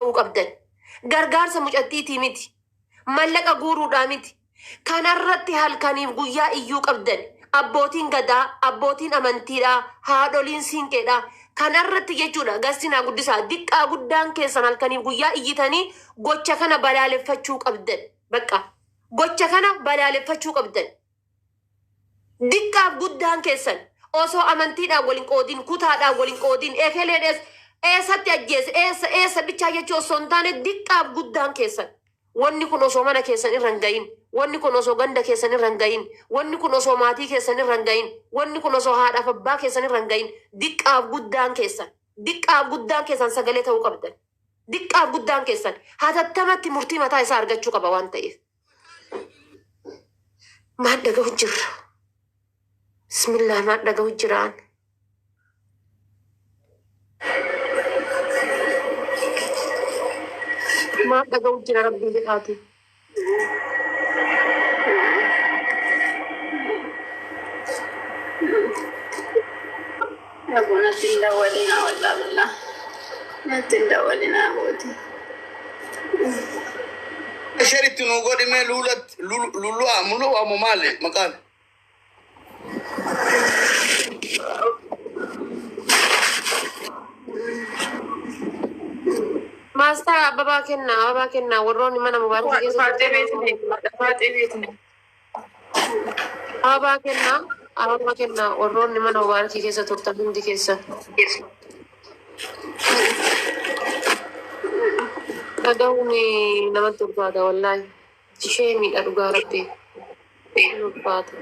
Ta'uu qabdan. Gargaarsa mucattiitii miti. Mallaqa guuruudhaa miti. Kanarratti halkaniif guyyaa iyyuu qabdan. Abbootiin gadaa, abbootiin amantiidhaa, haadholiin siinqeedhaa. Kanarratti jechuudha gassinaa guddisaa. Diqqaa guddaan keessan halkaniif guyyaa iyyitanii gocha kana balaaleffachuu qabdan. Bakka gocha kana balaaleffachuu qabdan. Diqqaaf guddaan keessan osoo amantiidhaan wal hin qoodin, kutaadhaan wal hin qoodin, ekeleen eessatti ajjeese, eessa eessa bichaa jechuu osoo hin taane, diqqaaf guddaan keessan. Wanni kun osoo mana keessan irra hin gahin, wanni kun osoo ganda keessan irra hin gahin, wanni kun osoo maatii keessan irra hin gahin, wanni kun osoo haadhaaf abbaa keessan irra hin gahin, diqqaaf guddaan keessan, diqqaaf guddaan keessan sagalee ta'uu qabdan. Diqqaaf guddaan keessan hatattamatti murtii mataa isaa argachuu qaba waan ta'eef. Maal dhaga'u jirra? Bismillah, maal dhaga'u jiraan? Maal dhaga'u jira, rabbii jedhaati? Abbo, natti hin dawwalinaa, wallaa billaa. Natti hin dawwalinaa booti. Share itti nuu godhi mee luulatti lulu'a mulu'a moo maali maqaan? Maastar ababaa kennaa, ababaa kennaa, warroonni mana mubaarakii keessa Dhufaaxee jirtan. Beekne. Dhufaaxee beekne. Ababaa kennaa, ababaa kennaa, warroonni mana mubaarakii keessa turtan hundi keessan. Dhaga'uun namatti ulfaata wallaahi. Ishee miidha, dhugaa rabbii. Ni ulfaata.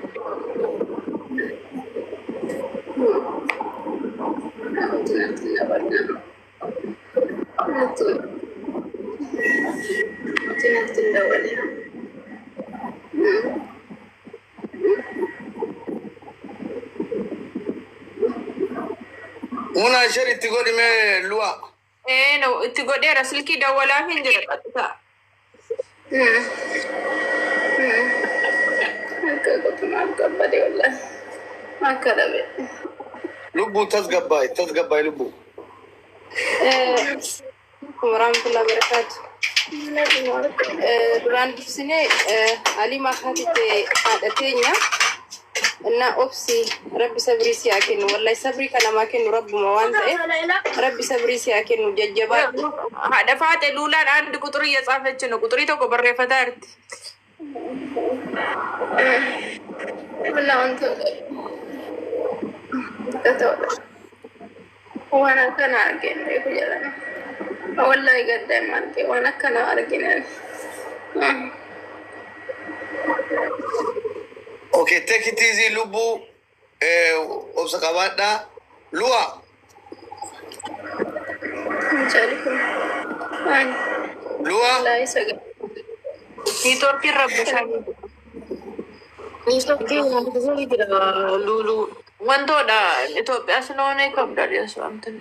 Abooti, natti hin dawwalinaa. Natti Abooti, natti hin dawwalinaa. Muna, share itti godhi mee lu'a. Ee, no, itti godheera, silkii dawwalaaf hin jira qaxxita. Akka qotu maal qabbade wallaahi. Akka dhabe. Lubbuu, tasgabbaay, tasgabbaay lubbuu. Warahmatullahi wabarakatuh. Duraan dursinee Alimaa haatitte haadha teenya እና obsi, rabbi sabrii si haa kennu. Wallahi sabrii kan namaa kennu rabbuma waan ta'eef, rabbi sabrii si haa kennu, jajjabaadhu. Haadha Faaxe, Luulaan አንድ ቁጥር እየጻፈች ነው። Quxurii tokko barreeffataa jirti. Wallah wanta akka ta'udha. Waan akkana argeen beeku jedhama. Wallahi gadda hin arge waan akkana argine. Okay, take it easy lubbuu, obsa qabaadhaa. Lu'a. Mucaan kun waan Lu'a. wallahi sagal. Niitoorkiin rabbishaa. Niitoorkii harkisuu jira luuluu. Wantoodha Itoophiyaa ስለሆነ ይከብዳል። የሱ እንትን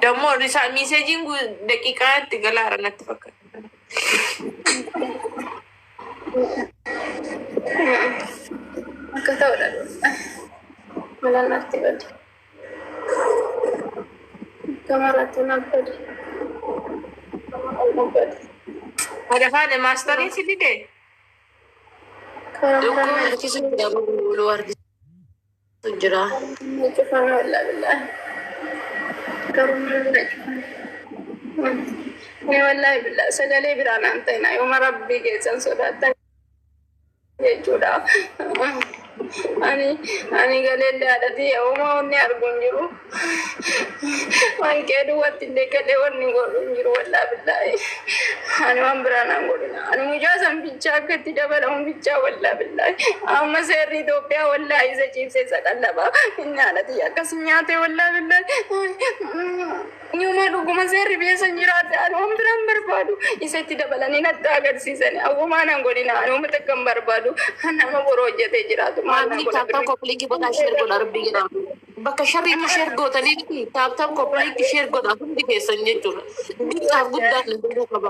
ደግሞ message iin daqiiqaa itti galaara natti fakkaata. Akka ta'udha. Malaan natti bade. Akka maraatti naaf bade. Bade. Haadha Faaxe, maastariin si dide? Karaa Dhukkoo maraan harkisuu jira, luuluu harkisuu jira. na cufame, wallaahi billaahi. Garuu na cufame. Ni wallaahi billaahi sagalee biraa naan ta'ina, yooma rabbii keessan sodaattan jechuudha. Ani galeellee haadhatii yooma wanni argu hin jiru. Waan kee duwwaatti illee galee wanni godhu hin jiru, wallaahi billaahi. Ani waan biraa naan godhina. Ani mucaa san bichaa akka itti dabalamu bichaa, wallaahi billaahi. Amma seerri Itoophiyaa wallaahi isa ciibsee isa qallaba. Inni haadhatii akkas nyaate, wallaahi billaahi. Nyuma dhuguma seerri biyya san jiraate, ani waan biraan barbaadu isa itti dabalanii natti agarsiisani. Awwamaa naan godhina, ani uummata akka hin barbaadu. Nama boroo hojjetee jiraatu maal naan Maamilli godha tap tap birrii. Copy link godhaa, share godhaa, rabbii jedhama. Bakka sharriitti share gootanii tap tap copy link share godhaa hundi keessan jechuudha. Xiqqaaf guddaan na godhuu qaba.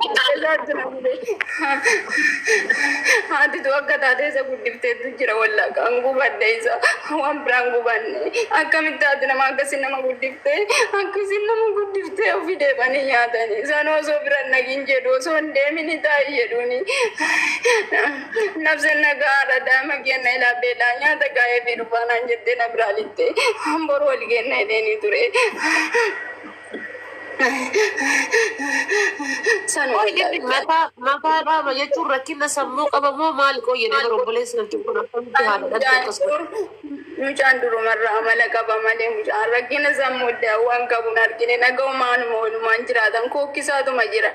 Haatitu akka taate isa guddifteetu jira wallaa kan gubadhe isa waan biraan gubanne. Akkamitti haati nama akkasii nama guddiftee, akkasii nama guddiftee ofii deebanii nyaatanii isaan osoo biran nagin jedhu, osoo hin deemini taa'i jedhuuni. Nafse nagaadha, daa'ima kenna ilaa beelaa nyaata gaa'ee fi dhufaanaan jettee na biraa litte, boru wal kenna jedheenii ture. San Qoy, inni mataa mataa dhaama jechuun rakkina sammuu qaba moo maal? Qoy jedhee bara obboleessi namti kun akkamitti haadha dhabde akkas godha? Mucaan durumarraa amala qaba malee mucaan rakkina sammuu waan qabuun argine. Nagaumaanuma walumaan jiraatan, kokkisaatuma jira.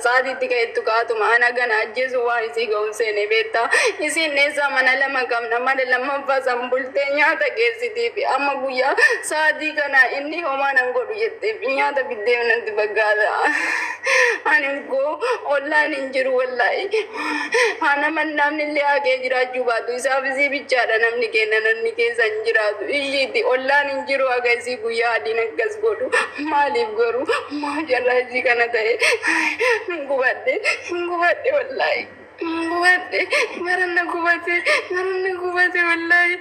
Sa'aatiitti ka'ettu kaatuma ana gana ajjeesu waan isii ga'uun seene beektaa. Isiin eessaa mana lama qabna, mana lammaffaa san bultee nyaata geessitiif amma guyyaa sa'aatii kana inni homaa nan godhu jetteef nyaata biddee natti fakkaata. Ani koo ollaan hin jiru wallaahi. Nama namni illee haqee jiraachuu baatu isaaf isii bichaadha namni kenna, namni keessa hin jiraatu. Ishiitti ollaan hin jiru, haga isii guyyaa adiin akkas godhu maaliif garuu maa jarraa isii kana ta'e? Hin gubadhe, hin gubadhe wallaahi. Hin gubadhe, garanna gubate, garanna gubate wallaahi.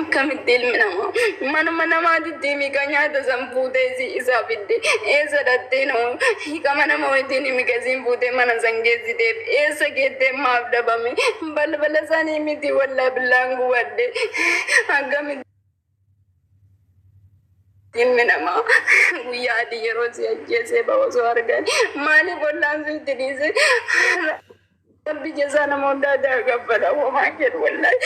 Akkamitti ilmi namaa manuma namaatitti miqa nyaata san fuutee si isaa fidde? Eessa dhattee nama hiikama nama wajjin miqa siin fuutee mana san geessiteef? Eessa geettee? Maaf dhabame? Balbala sanii miti wallaa billaan gubadhe. Akkamitti ilmi namaa guyyaa adii yeroo si ajjeesee ba'a osoo argan maaliif ollaan sun itti dhiise? Rabbi jazaa nama hundaa daa gabbala homaa jedhu wallahi.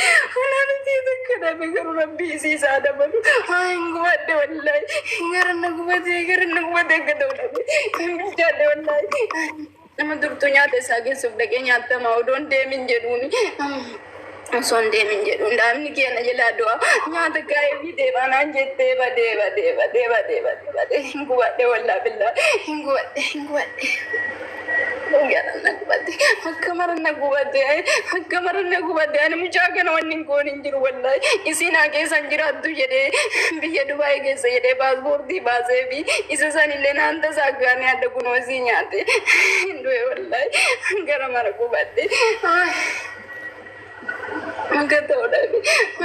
Anaan isii takka dhabe, garuu Rabbi isii isaa dabalu. Haa, hin gubadhe wallahi. Gara na gubatee, gara na gubatee, akka ta'u dhabe. Hin bilchaadhe wallahi. Nama durtuu nyaata isaa geessuuf dhaqee nyaatama odoon deemin jedhuuni. Osoo hin deemin jedhuun daa'imni keenya jalaa du'a, nyaata gaa'ee fi deemanaan jettee badee badee badee badee badee badee. Hin gubadhe wallaa billaa, hin gubadhe, hin gubadhe. Gara na gubate, akka mara na gubate, akka mara na gubate. Ani mucaa kana wanni hin goone hin jiru wallahi. Isiin haa keessan jiraattu jedhee biyya Dubaayii keessa jedhee paaspoortii baasee fi isa sanillee naan tasaa gaanii adda kunoo isii nyaate hin du'e wallahi. Gara mara gubadhe. Akka ta'u dhabe,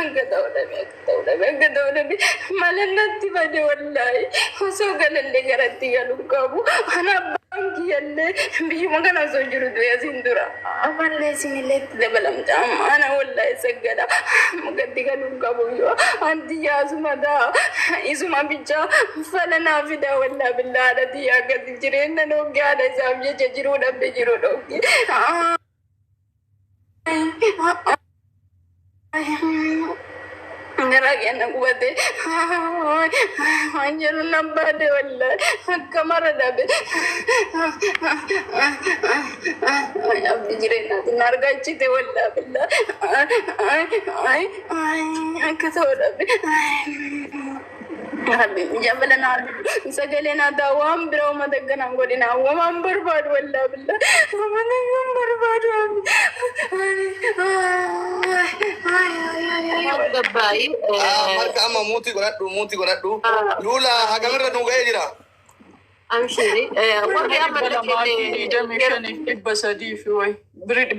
akka ta'u dhabe, akka ta'u dhabe, akka ta'u dhabe. Mala natti bade wallahi. Osoo galallee garatti galu qabu. Ana abbaan kiyyallee biyyuma kana osoo jiru du'e asiin dura. Amallee isinillee itti dabalamta amma ana wallahi saggada. Gatti galuu qabu yoo anti yaasuma taa isuma bichaa fala naa fida wallaa billaa. Haadha tiyya akkasi jireenya dhoogge, haadha isaaf jecha jiruu dhabbe, jiruu dhoogge. Garaa keenya gubate, waan jedhu nan baade wallahi, akka mara dhabe. Abdi jireenyaatiin na argachite wallaa billaa, akka ta'u dhabe. Rabbi jabala naa sagalee naa ta'a, waan bira uummata akkanaan godhina, waan barbaadu wallaa billaa uummata kan barbaadu. Gabbaayii. Marka amma muutii godhadhu, muutii godhadhu. Luula hagamirra nu ga'ee jira. Amshiri warri amma 225,300 fi wayi birii 300.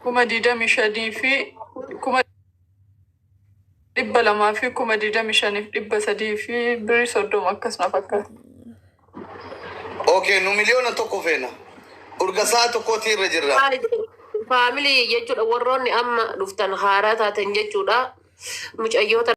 200,000? 25,000 fi 200,000 fi 25,300 fi birii 30 akkasuma fakkaata. Okay, nu 1,000,000 feena. Urga saa tokkooti irra jirra. Family jechuudha, warroonni amma dhuftan haaraa taatan jechuudha. Mucayyoota